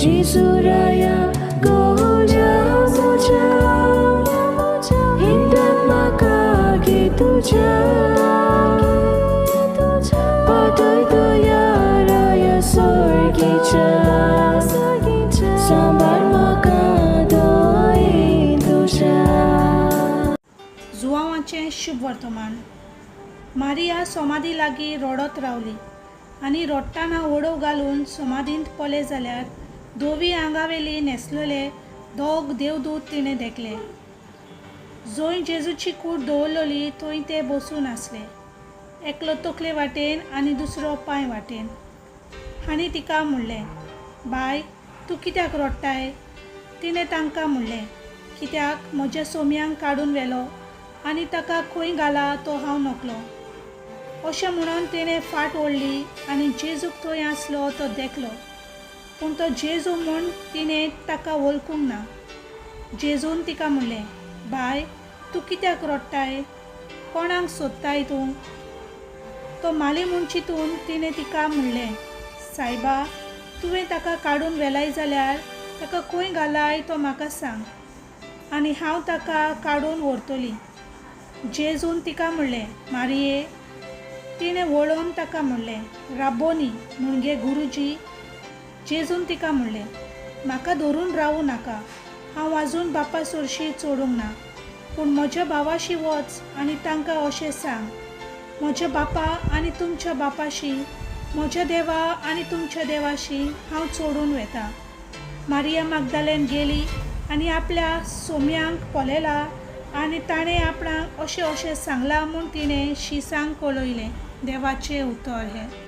जेजू राया गोड्या म्हज्या हिंदन म्हाका गे तुज्या पाटय तुया राया सर्गीच्या सांबाळ म्हाका दयेन तुज्या. जुवांवाचें शुभ वर्तमान. मारिया सोमादी लागीं रडत रावली आनी रडटाना ओडव घालून सोमादींत पळय जाल्यार धवी आंगावेली न्हेसलेले दोग देवदूत तिणें देखले. जंय जेजूची कूड दवरलेली थंय ते बसून आसले, एकलो तकले वाटेन आनी दुसरो पांय वाटेन. आनी तिका म्हणलें, बाय, तूं कित्याक रडटाय? तिणें तांकां म्हणलें, कित्याक म्हज्या सोमयांक काडून व्हेलो आनी ताका खंय घाला तो हांव नकलो. अशें म्हणून तिणें फाट ओडली आनी जेजूक थंय आसलो तो देखलो, पूण तो जेजू म्हूण तिणें ताका वळखूंक ना. जेजून तिका म्हणलें, बाय, तूं कित्याक रडटाय? कोणाक सोदताय तूं? तो माली म्हूण चिंतून तिणें तिका म्हणलें, सायबा, तुवें ताका काडून व्हेलाय जाल्यार ताका खंय घालाय तो म्हाका सांग आनी हांव ताका काडून व्हरतली. जेजून तिका म्हणलें, मारिये. तिणें वळोवन ताका म्हणलें, राब्बोनी, म्हणजे गुरुजी. जेजून तिका म्हणलें, म्हाका धरून रावूं नाका, हांव आजून बापा सरशी चडूंक ना, पूण म्हज्या भावाशी वच आनी तांकां अशें सांग, म्हज्या बापा आनी तुमच्या बापाशी, म्हज्या देवा आनी तुमच्या देवाशी हांव चडून वेता. मारिया मागदालेन गेली आनी आपल्या सोम्यांक पळयला आनी ताणें आपणाक अशें अशें सांगलां म्हूण तिणें शिसांक कळयलें. देवाचें उतर हें.